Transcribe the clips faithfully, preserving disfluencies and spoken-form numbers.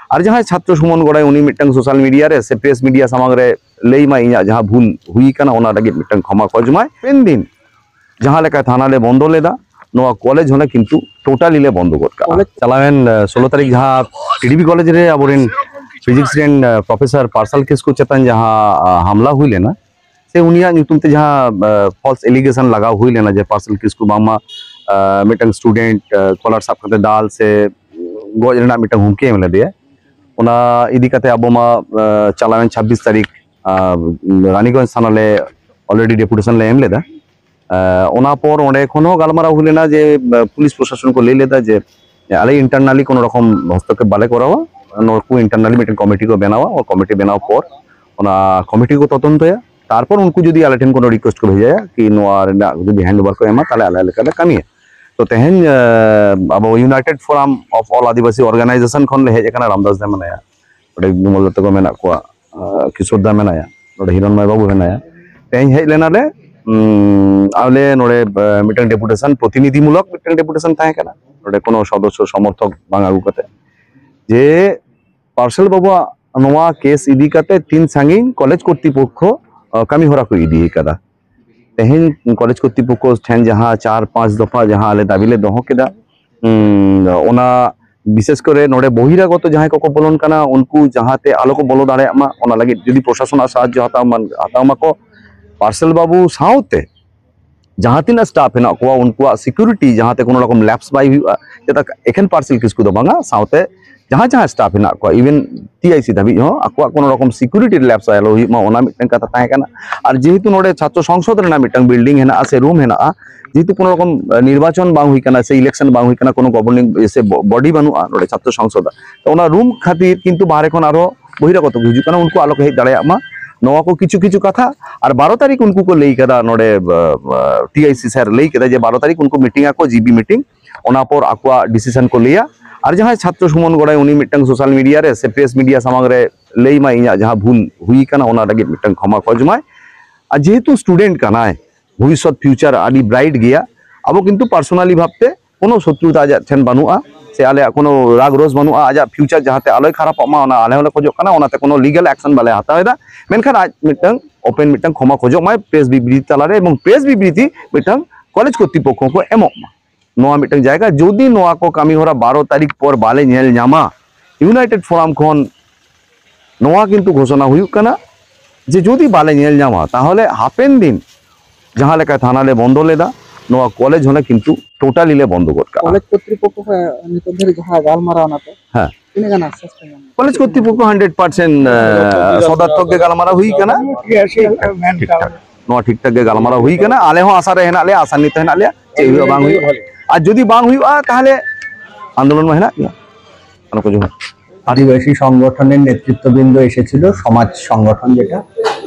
ᱟᱨ ᱡᱟᱦᱟᱸᱭ ᱪᱷᱟᱛᱨᱚ ᱥᱩᱢᱚᱱ ᱜᱚᱲᱟᱭ, ᱩᱱᱤ ᱢᱤᱫᱴᱟᱝ ᱥᱳᱥᱟᱞ ᱢᱤᱰᱤᱭᱟ ᱨᱮ ᱥᱮ ᱯᱨᱮᱥ ᱢᱤᱰᱤᱭᱟ ᱥᱟᱢᱟᱝ ᱨᱮ ᱞᱟᱹᱭ ᱢᱟ ᱤᱧᱟᱹᱜ ᱡᱟᱦᱟᱸ ᱵᱷᱩᱞ ᱦᱩᱭ ᱠᱟᱱᱟ, ᱚᱱᱟ ᱞᱟᱹᱜᱤᱫ ᱢᱤᱫᱴᱟᱝ ᱠᱷᱚᱢᱟ ᱠᱷᱚᱡᱽ ᱢᱟᱭ᱾ ᱦᱟᱯᱮᱱ ᱫᱤᱱ ᱡᱟᱦᱟᱸ ᱞᱮᱠᱟ ᱛᱷᱟᱱᱟ ᱞᱮ ᱵᱚᱱᱫᱚ ᱞᱮᱫᱟ, ᱱᱚᱣᱟ ᱠᱚᱞᱮᱡᱽ ᱦᱚᱸᱞᱮ ᱠᱤᱱᱛᱩ ᱴᱳᱴᱟᱞᱤ ᱞᱮ ᱵᱚᱱᱫᱚ ᱜᱚᱫ ᱠᱟᱜᱼᱟ᱾ ᱠᱚᱞᱮᱡᱽ ᱪᱟᱞᱟᱣᱮᱱ ᱥᱳᱞᱳ ᱛᱟᱹᱨᱤᱠᱷ ᱡᱟᱦᱟᱸ ᱴᱤᱰᱤᱵᱤ ᱠᱚᱞᱮᱡᱽ ᱨᱮ ᱟᱵᱚᱨᱮᱱ ᱯᱷᱤᱡᱤᱠᱥ ᱨᱮᱱ ᱯᱨᱚᱯᱷᱮᱥᱚᱨ ᱯᱟᱨᱥᱟᱞ ᱠᱤᱥᱠᱩ ᱪᱮᱛᱟᱱ ᱡᱟᱦᱟᱸ ᱦᱟᱢᱞᱟ ᱦᱩᱭ ᱞᱮᱱᱟ, ᱥᱮ ᱩᱱᱤᱭᱟᱜ ᱧᱩᱛᱩᱢ ᱛᱮ ᱡᱟᱦᱟᱸ ᱯᱷᱚᱞᱥ ᱮᱞᱤᱜᱮᱥᱚᱱ ᱞᱟᱜᱟᱣ ᱦᱩᱭ ᱞᱮᱱᱟ ᱡᱮ ᱯᱟᱨᱥᱟᱞ ᱠᱤᱥᱠᱩ ᱵᱟᱝᱢᱟ ᱢᱤᱫᱴᱟᱝ ᱥᱴᱩᱰᱮᱱᱴ ᱠᱚᱞᱟᱨ ᱥᱟᱵ ᱠᱟᱛᱮ ᱫᱟᱞ ᱥᱮ ᱜᱚᱡ ᱨᱮᱱᱟᱜ ᱢᱤᱫᱴᱟᱝ ᱦᱩᱢᱠᱤ ᱮᱢ ᱞᱮᱫᱮᱭᱟ᱾ ᱚᱱᱟ ᱤᱫᱤ ᱠᱟᱛᱮ ᱟᱵᱚ ᱢᱟ ᱪᱟᱞᱟᱣᱮᱱ ᱪᱷᱟᱵᱵᱤᱥ ᱛᱟᱹᱨᱤᱠᱷ ᱨᱟᱱᱤᱜᱚᱸᱡᱽ ᱛᱷᱟᱱᱟ ᱞᱮ ᱚᱞᱨᱮᱰᱤ ᱰᱮᱯᱩᱴᱮᱥᱚᱱ ᱞᱮ ᱮᱢ ᱞᱮᱫᱟ᱾ ᱚᱱᱟ ᱯᱚᱨ ᱚᱸᱰᱮ ᱠᱷᱚᱱ ᱦᱚᱸ ᱜᱟᱞᱢᱟᱨᱟᱣ ᱦᱩᱭ ᱞᱮᱱᱟ ᱡᱮ ᱯᱩᱞᱤᱥ ᱯᱨᱚᱥᱟᱥᱚᱱ ᱠᱚ ᱞᱟᱹᱭ ᱞᱮᱫᱟ ᱡᱮ ᱟᱞᱮ ᱤᱱᱴᱟᱨᱱᱟᱞᱤ ᱠᱳᱱᱳ ᱨᱚᱠᱚᱢ ᱦᱚᱥᱛᱚᱠᱠᱷᱮᱯ ᱵᱟᱞᱮ ᱠᱚᱨᱟᱣᱟ᱾ ᱱᱩᱠᱩ ᱤᱱᱴᱟᱨᱱᱟᱞᱤ ᱢᱤᱫᱴᱮᱱ ᱠᱚᱢᱤᱴᱤ ᱠᱚ ᱵᱮᱱᱟᱣᱟ, ᱠᱚᱢᱤᱴᱤ ᱵᱮᱱᱟᱣ ᱯᱚᱨ ᱚᱱᱟ ᱠᱚᱢᱤᱴᱤ ᱠᱚ ᱛᱚᱫᱚᱱᱛᱚᱭᱟ᱾ ᱛᱟᱨᱯᱚᱨ ᱩᱱᱠᱩ ᱡᱩᱫᱤ ᱟᱞᱮ ᱴᱷᱮᱱ ᱠᱳᱱᱳ ᱨᱤᱠᱩᱭᱮᱥᱴ ᱠᱚ ᱵᱷᱮᱡᱟᱭᱟ ᱠᱤ ᱱᱚᱣᱟ ᱨᱮᱱᱟᱜ ᱡᱩᱫᱤ ᱦᱮᱱᱰ ᱳᱵᱷᱟᱨ ᱠᱚ ᱮᱢᱟ, ᱛᱟᱦᱞᱮ ᱟᱞᱮ ᱞᱮᱠᱟᱞᱮ ᱠᱟᱹᱢᱤᱭᱟ᱾ ᱛᱚ ᱛᱮᱦᱮᱧ ᱟᱵᱚ United forum of all Adivasi organisation ᱠᱷᱚᱱ ᱞᱮ ᱦᱮᱡ ᱟᱠᱟᱱᱟ᱾ ᱨᱟᱢᱫᱟᱥ ᱫᱟ ᱢᱮᱱᱟᱭᱟ, ᱚᱸᱰᱮ ᱵᱤᱢᱚᱞ ᱫᱟ ᱛᱟᱠᱚ ᱢᱮᱱᱟᱜ ᱠᱚᱣᱟ, ᱠᱤᱥᱳᱨ ᱫᱟ ᱢᱮᱱᱟᱭᱟ, ᱱᱚᱰᱮ ᱦᱤᱨᱚᱱᱢᱚᱭ ᱵᱟᱹᱵᱩ ᱢᱮᱱᱟᱭᱟ᱾ ᱛᱮᱦᱮᱧ ᱦᱮᱡ ᱞᱮᱱᱟᱞᱮ ᱟᱞᱮ ᱱᱚᱰᱮ ᱢᱤᱫᱴᱟᱝ ᱰᱮᱯᱩᱴᱮᱥᱚᱱ, ᱯᱨᱚᱛᱤᱱᱤᱫᱷᱤᱢᱩᱞᱚᱠ ᱢᱤᱫᱴᱟᱝ ᱰᱮᱯᱩᱴᱮᱥᱚᱱ ᱛᱟᱦᱮᱸ ᱠᱟᱱᱟ, ᱱᱚᱰᱮ ᱠᱳᱱᱳ ᱥᱚᱫᱚᱥᱥᱚ ᱥᱚᱢᱚᱨᱛᱷᱚᱠ ᱵᱟᱝ ᱟᱹᱜᱩ ᱠᱟᱛᱮ, ᱡᱮ ᱯᱟᱨᱥᱮᱞ ᱵᱟᱹᱵᱩᱣᱟᱜ ᱱᱚᱣᱟ ᱠᱮᱥ ᱤᱫᱤ ᱠᱟᱛᱮ ᱛᱤᱱ ᱥᱟᱺᱜᱤᱧ ᱠᱚᱞᱮᱡᱽ ᱠᱚᱨᱛᱤᱯᱚᱠᱠᱷᱚ ᱠᱟᱹᱢᱤ ᱦᱚᱨᱟ ᱠᱚ ᱤᱫᱤ ᱠᱟᱫᱟ᱾ ᱛᱮᱦᱮᱧ ᱠᱚᱞᱮᱡᱽ ᱠᱚᱨᱛᱤᱯᱚᱠᱠᱷᱚ ᱴᱷᱮᱱ ᱡᱟᱦᱟᱸ ᱪᱟᱨ ᱯᱟᱸᱪ ᱫᱚᱯᱷᱟ ᱡᱟᱦᱟᱸ ᱟᱞᱮ ᱫᱟᱹᱵᱤ ᱞᱮ ᱫᱚᱦᱚ ᱠᱮᱫᱟ, ᱚᱱᱟ ᱵᱤᱥᱮᱥ ᱠᱚᱨᱮ ᱱᱚᱰᱮ ᱵᱚᱦᱤᱨᱟᱜᱚᱛᱚ ᱡᱟᱦᱟᱸᱭ ᱠᱚᱠᱚ ᱵᱚᱞᱚᱱ ᱠᱟᱱᱟ, ᱩᱱᱠᱩ ᱡᱟᱦᱟᱸᱛᱮ ᱟᱞᱚ ᱠᱚ ᱵᱚᱞᱚ ᱫᱟᱲᱮᱭᱟᱜ ᱢᱟ, ᱚᱱᱟ ᱞᱟᱹᱜᱤᱫ ᱡᱩᱫᱤ ᱯᱨᱚᱥᱟᱥᱚᱱᱟᱜ ᱥᱟᱦᱟᱡᱽᱡᱚ ᱦᱟᱛᱟᱣ ᱢᱟᱠᱚ᱾ ᱯᱟᱨᱥᱮᱞ ᱵᱟᱹᱵᱩ ᱥᱟᱶᱛᱮ ᱡᱟᱦᱟᱸ ᱛᱤᱱᱟᱹᱜ ᱥᱴᱟᱯ ᱦᱮᱱᱟᱜ ᱠᱚᱣᱟ, ᱩᱱᱠᱩᱣᱟᱜ ᱥᱤᱠᱩᱨᱤᱴᱤ ᱡᱟᱦᱟᱸᱛᱮ ᱠᱳᱱᱳ ᱨᱚᱠᱚᱢ ᱞᱮᱯᱥ ᱵᱟᱭ ᱦᱩᱭᱩᱜᱼᱟ, ᱪᱮᱫᱟᱜ ᱮᱠᱷᱮᱱ ᱯᱟᱨᱥᱮᱞ ᱠᱤᱥᱠᱩ ᱫᱚ ᱵᱟᱝᱟ, ᱥᱟᱶᱛᱮ ᱡᱟᱦᱟᱸ ᱡᱟᱦᱟᱸ ᱥᱴᱟᱯ ᱦᱮᱱᱟᱜ ᱠᱚᱣᱟ, ᱤᱵᱷᱮᱱ ᱴᱤ ᱟᱭ ᱥᱤ ᱫᱷᱟᱹᱵᱤᱡ ᱦᱚᱸ ᱟᱠᱚᱣᱟᱜ ᱠᱳᱱᱳ ᱨᱚᱠᱚᱢ ᱥᱤᱠᱩᱨᱤᱴᱤ ᱞᱮᱯᱥ ᱟᱞᱚ ᱦᱩᱭᱩᱜ ᱢᱟ, ᱚᱱᱟ ᱢᱤᱫᱴᱟᱝ ᱠᱟᱛᱷᱟ ᱛᱟᱦᱮᱸ ᱠᱟᱱᱟ᱾ ᱟᱨ ᱡᱮᱦᱮᱛᱩ ᱱᱚᱰᱮ ᱪᱷᱟᱛᱨᱚ ᱥᱚᱝᱥᱚᱫ ᱨᱮᱱᱟᱜ ᱢᱤᱫᱴᱟᱝ ᱵᱤᱞᱰᱤᱝ ᱦᱮᱱᱟᱜᱼᱟ ᱥᱮ ᱨᱩᱢ ᱦᱮᱱᱟᱜᱼᱟ, ᱡᱮᱦᱮᱛᱩ ᱠᱳᱱᱳ ᱨᱚᱠᱚᱢ ᱱᱤᱨᱵᱟᱪᱚᱱ ᱵᱟᱝ ᱦᱩᱭ ᱠᱟᱱᱟ ᱥᱮ ᱤᱞᱮᱠᱥᱚᱱ ᱵᱟᱝ ᱦᱩᱭ ᱠᱟᱱᱟ, ᱠᱳᱱᱳ ᱜᱚᱵᱷᱚᱨᱱᱤᱝ ᱥᱮ ᱵᱚᱰᱤ ᱵᱟᱹᱱᱩᱜᱼᱟ ᱱᱚᱰᱮ ᱪᱷᱟᱛᱨᱚ ᱥᱚᱝᱥᱚᱫ, ᱛᱚ ᱚᱱᱟ ᱨᱩᱢ ᱠᱷᱟᱹᱛᱤᱨ ᱠᱤᱱᱛᱩ ᱵᱟᱦᱨᱮ ᱠᱷᱚᱱ ᱟᱨᱦᱚᱸ ᱵᱚᱦᱤᱨᱟᱜᱚᱛᱚ ᱠᱚ ᱦᱤᱡᱩᱜ ᱠᱟᱱᱟ, ᱩᱱᱠᱩ ᱟᱞᱚ ᱠᱚ ᱦᱮᱡ ᱫᱟᱲᱮᱭᱟᱜ ᱢᱟ᱾ ᱱᱚᱣᱟ ᱠᱚ ᱠᱤᱪᱷᱩ ᱠᱤᱪᱷᱩ ᱠᱟᱛᱷᱟ᱾ ᱟᱨ ᱵᱟᱨᱚ ᱛᱟᱹᱨᱤᱠᱷ ᱩᱱᱠᱩ ᱠᱚ ᱞᱟᱹᱭ ᱠᱟᱫᱟ, ᱱᱚᱰᱮ ᱴᱤ ᱟᱭ ᱥᱤ ᱥᱟᱨ ᱞᱟᱹᱭ ᱠᱮᱫᱟ ᱡᱮ ᱵᱟᱨᱚ ᱛᱟᱹᱨᱤᱠᱷ ᱩᱱᱠᱩ ᱢᱤᱴᱤᱝ ᱟᱠᱚ, ᱡᱤ ᱵᱤ ᱢᱤᱴᱤᱝ, ᱚᱱᱟ ᱯᱚᱨ ᱟᱠᱚᱣᱟᱜ ᱰᱤᱥᱤᱥᱚᱱ ᱠᱚ ᱞᱟᱹᱭᱟ᱾ ᱟᱨ ᱡᱟᱦᱟᱸᱭ ᱪᱷᱟᱛᱨᱚ ᱥᱩᱢᱚᱱ ᱜᱚᱲᱟᱭ, ᱩᱱᱤ ᱢᱤᱫᱴᱟᱝ ᱥᱳᱥᱟᱞ ᱢᱤᱰᱤᱭᱟ ᱨᱮ ᱥᱮ ᱯᱨᱮᱥ ᱢᱤᱰᱤᱭᱟ ᱥᱟᱢᱟᱝ ᱨᱮ ᱞᱟᱹᱭ ᱢᱟᱭ ᱤᱧᱟᱹᱜ ᱡᱟᱦᱟᱸ ᱵᱷᱩᱞ ᱦᱩᱭ ᱠᱟᱱᱟ, ᱚᱱᱟ ᱞᱟᱹᱜᱤᱫ ᱢᱤᱫᱴᱟᱝ ᱠᱷᱚᱢᱟ ᱠᱷᱚᱡᱽ ᱢᱟᱭ᱾ ᱟᱨ ᱡᱮᱦᱮᱛᱩ ᱥᱴᱩᱰᱮᱱᱴ ᱠᱟᱱᱟᱭ, ᱵᱷᱚᱵᱤᱥᱥᱚᱛ ᱯᱷᱤᱭᱩᱪᱟᱨ ᱟᱹᱰᱤ ᱵᱨᱟᱭᱤᱴ ᱜᱮᱭᱟ᱾ ᱟᱵᱚ ᱠᱤᱱᱛᱩ ᱯᱟᱨᱥᱳᱱᱟᱞᱤ ᱵᱷᱟᱵᱛᱮ ᱠᱳᱱᱳ ᱥᱚᱛᱨᱩᱛᱟ ᱟᱡᱟᱜ ᱴᱷᱮᱱ ᱵᱟᱹᱱᱩᱜᱼᱟ, ᱥᱮ ᱟᱞᱮᱭᱟᱜ ᱠᱳᱱᱳ ᱨᱟᱜᱽ ᱨᱳᱥ ᱵᱟᱹᱱᱩᱜᱼᱟ, ᱟᱡᱟᱜ ᱯᱷᱤᱭᱩᱪᱟᱨ ᱡᱟᱦᱟᱸᱛᱮ ᱟᱞᱚᱭ ᱠᱷᱟᱨᱟᱯᱚᱜ ᱢᱟ, ᱚᱱᱟ ᱟᱞᱮ ᱦᱚᱸᱞᱮ ᱠᱷᱚᱡᱚᱜ ᱠᱟᱱᱟ᱾ ᱚᱱᱟᱛᱮ ᱠᱳᱱᱳ ᱞᱤᱜᱟᱞ ᱮᱠᱥᱚᱱ ᱵᱟᱞᱮ ᱦᱟᱛᱟᱣ ᱮᱫᱟ, ᱢᱮᱱᱠᱷᱟᱱ ᱟᱡ ᱢᱤᱫᱴᱟᱝ ᱳᱯᱮᱱ ᱢᱤᱫᱴᱟᱝ ᱠᱷᱚᱢᱟ ᱠᱷᱚᱡᱚᱜ ᱢᱟᱭ ᱯᱨᱮᱥ ᱵᱤᱵᱨᱤᱛᱤ ᱛᱟᱞᱟᱨᱮ, ᱮᱵᱚᱝ ᱯᱨᱮᱥ ᱵᱤᱵᱨᱤᱛᱤ ᱢᱤᱫᱴᱟᱝ ᱠᱚᱞᱮᱡᱽ ᱠᱚᱨᱛᱤᱯᱚᱠᱠᱷᱚ ᱠᱚ ᱮᱢᱚᱜ ᱢᱟ ᱱᱚᱣᱟ ᱢᱤᱫᱴᱟᱝ ᱡᱟᱭᱜᱟ᱾ ᱡᱩᱫᱤ ᱱᱚᱣᱟ ᱠᱚ ᱠᱟᱹᱢᱤ ᱦᱚᱨᱟ ᱵᱟᱨᱚ ᱛᱟᱹᱨᱤᱠᱷ ᱯᱚᱨ ᱵᱟᱞᱮ ᱧᱮᱞ ᱧᱟᱢᱟ, ᱤᱭᱩᱱᱟᱭᱴᱮᱰ ᱯᱷᱳᱨᱟᱢ ᱠᱷᱚᱱ ᱱᱚᱣᱟ ᱠᱤᱱᱛᱩ ᱜᱷᱳᱥᱚᱱᱟ ᱦᱩᱭᱩᱜ ᱠᱟᱱᱟ ᱡᱮ ᱡᱩᱫᱤ ᱵᱟᱞᱮ ᱧᱮᱞ ᱧᱟᱢᱟ, ᱛᱟᱦᱚᱞᱮ ᱦᱟᱯᱮᱱ ᱫᱤᱱ ᱡᱟᱦᱟᱸ ᱞᱮᱠᱟ ᱛᱷᱟᱱᱟ ᱞᱮ ᱵᱚᱱᱫᱚ ᱞᱮᱫᱟ, ᱱᱚᱣᱟ ᱠᱚᱞᱮᱡᱽ ᱦᱚᱸᱞᱮ ᱠᱤᱱᱛᱩ ᱴᱳᱴᱟᱞᱤ ᱞᱮ ᱵᱚᱱᱫᱚ ᱜᱚᱫ ᱠᱟᱜᱼᱟ᱾ ᱠᱚᱞᱮᱡᱽ ᱠᱚᱨᱛᱨᱤᱯᱚᱠᱠᱷᱚ ᱠᱚ ᱱᱤᱛᱚᱜ ᱫᱷᱟᱹᱨᱤᱡ ᱡᱟᱦᱟᱸ ᱜᱟᱞᱢᱟᱨᱟᱣ ᱱᱟᱯᱮ, ᱦᱮᱸ᱾ ᱛᱤᱱᱟᱹᱜ ᱜᱟᱱ ᱟᱥᱥᱟᱥ ᱯᱮ ᱧᱟᱢ? ᱠᱚᱞᱮᱡᱽ ᱠᱚᱨᱛᱨᱤᱯᱚᱠᱠᱷᱚ ᱦᱟᱱᱰᱨᱮᱰ ᱯᱟᱨᱥᱮᱱᱴ ᱥᱚᱫᱟᱨᱛᱷᱚᱠ ᱜᱮ ᱜᱟᱞᱢᱟᱨᱟᱣ ᱦᱩᱭ ᱠᱟᱱᱟ᱾ ᱴᱷᱤᱠ ᱴᱷᱟᱠ ᱱᱚᱣᱟ ᱴᱷᱤᱠ ᱴᱷᱟᱠ ᱜᱮ ᱜᱟᱞᱢᱟᱨᱟᱣ ᱦᱩᱭ ᱠᱟᱱᱟ᱾ ᱟᱞᱮ ᱦᱚᱸ ᱟᱥᱟ ᱨᱮ ᱦᱮᱱᱟᱜ ᱞᱮᱭᱟ, ᱟᱥᱟᱱᱣᱤᱛ ᱦᱮᱱᱟᱜ ᱞᱮᱭᱟ, ᱪᱮᱫ ᱦᱩᱭᱩᱜᱼᱟ ᱵᱟᱝ ᱦᱩᱭᱩᱜᱼᱟ᱾ ᱟᱨ ᱡᱩᱫᱤ ᱵᱟᱝ ᱦᱩᱭᱩᱜᱼᱟ, ᱛᱟᱦᱚᱞᱮ ᱟᱱᱫᱳᱞᱚᱱ ᱢᱟ ᱦᱮᱱᱟᱜ ᱜᱮᱭᱟ᱾ ᱚᱱᱟ ᱠᱚ ᱡᱚᱢᱟ᱾ ᱟᱹᱫᱤᱵᱟᱹᱥᱤ ᱥᱚᱝᱜᱚᱴᱷᱚᱱᱮᱨ ᱱᱮᱛᱨᱤᱛᱵᱤᱱᱫ এসেছিল, সমাজ সংগঠন যেটা,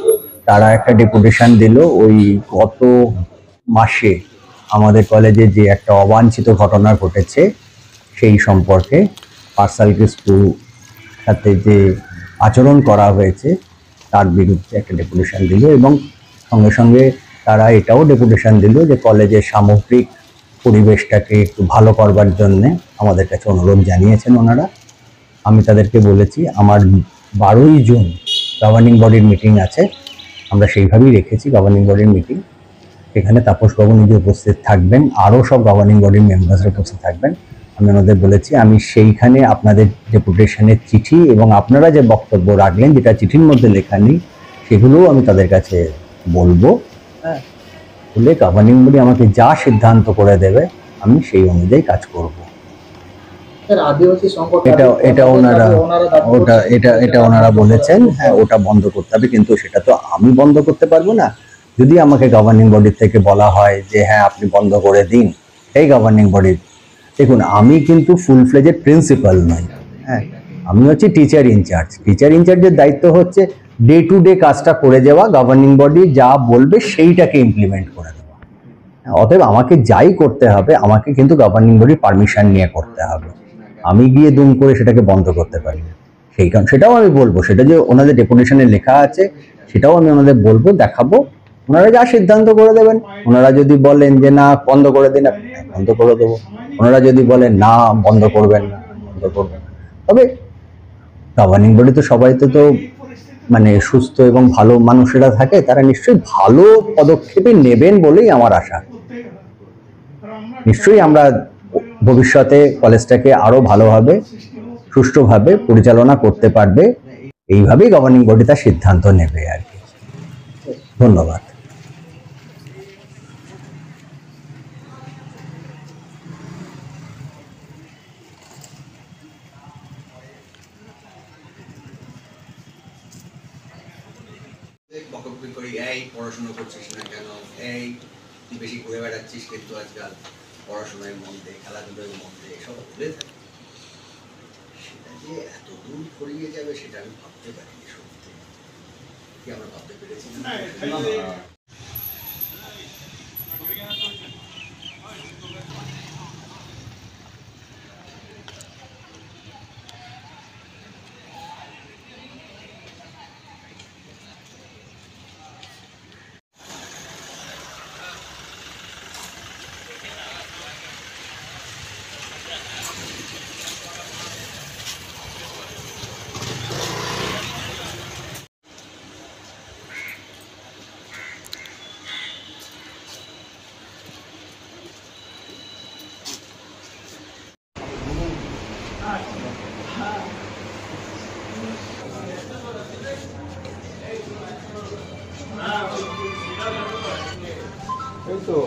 তারা একটা ডেপুটেশন দিল ওই গত মাসে আমাদের কলেজে যে একটা অবাঞ্ছিত ঘটনা ঘটেছে সেই সম্পর্কে, পার্সাল কিস্কু সাথে যে আচরণ করা হয়েছে তার বিরুদ্ধে একটা ডেপুটেশন দিল এবং সঙ্গে সঙ্গে তারা এটাও ডেপুটেশন দিল যে কলেজের সামগ্রিক পরিবেশটাকে একটু ভালো করবার জন্যে আমাদের কাছে অনুরোধ জানিয়েছেন ওনারা। আমি তাদেরকে বলেছি আমার বারোই জুন গভর্নিং বডির মিটিং আছে, আমরা সেইভাবেই রেখেছি গভর্নিং বডির মিটিং। এখানে তাপসবাবু নিজে উপস্থিত থাকবেন, আরও সব গভর্নিং বডির মেম্বার্স উপস্থিত থাকবেন। আমি ওনাদের বলেছি আমি সেইখানে আপনাদের ডেপুটেশনের চিঠি এবং আপনারা যে বক্তব্য রাখলেন, যেটা চিঠির মধ্যে লেখা নেই, সেগুলোও আমি তাদের কাছে বলবো। হ্যাঁ, বলে গভর্নিং বডি আমাকে যা সিদ্ধান্ত করে দেবে, আমি সেই অনুযায়ী কাজ করব। স্যার, আদিবাসী সংগঠন এটা এটা ওনারা ওটা এটা এটা ওনারা বলেছেন। হ্যাঁ, ওটা বন্ধ করতে হবে, কিন্তু সেটা তো আমি বন্ধ করতে পারবো না। যদি আমাকে গভর্নিং বডি থেকে বলা হয় যে হ্যাঁ, আপনি বন্ধ করে দিন, এই গভর্নিং বডি, দেখুন, আমি কিন্তু ফুল ফ্লেজেড প্রিন্সিপাল নই। হ্যাঁ, আমি হচ্ছি টিচার ইনচার্জ। টিচার ইনচার্জের দায়িত্ব হচ্ছে ডে টু ডে কাজটা করে যাওয়া, গভর্নিং বডি যা বলবে সেইটাকে ইমপ্লিমেন্ট করে দেওয়া। অতএব আমাকে যাই করতে হবে, আমাকে কিন্তু গভর্নিং বডির পারমিশন নিয়ে করতে হবে। আমি গিয়ে দুম করে সেটাকে বন্ধ করতে পারি না। সেই কারণ সেটাও আমি বলবো, সেটা যে ওনাদের ডেপুটেশনে লেখা আছে, সেটাও আমি ওনাদের বলবো, দেখাবো। ওনারা যা সিদ্ধান্ত করে দেবেন। ওনারা যদি বলেন যে না, বন্ধ করে দিন, আমি বন্ধ করে দেবো। ওনারা যদি বলেন না, বন্ধ করবেন না, বন্ধ করবেন না। তবে গভর্নিং বডি তো সবাই তো তো মানে সুস্থ এবং ভালো মানুষেরা থাকে, তারা নিশ্চয়ই ভালো পদক্ষেপই নেবেন বলেই আমার আশা। নিশ্চয়ই আমরা ভবিষ্যতে কলেজটাকে আরো ভালোভাবে, সুষ্ঠুভাবে পরিচালনা করতে পারবে, এইভাবেই গভর্নিং বডি তার সিদ্ধান্ত নেবে আর কি। ধন্যবাদ। বকাবকি করি, "এই পড়াশোনা করছিস না কেন, এই তুই বেশি ঘুরে বেড়াচ্ছিস, কিন্তু আজকাল পড়াশোনায় মন দে, খেলাধুলায় মন দে", এসব বলে থাকে। সেটা যে এত দূর ছড়িয়ে যাবে, সেটা আমি ভাবতে পারিনি সত্যি। কি আমরা ভাবতে পেরেছি না? এই তো।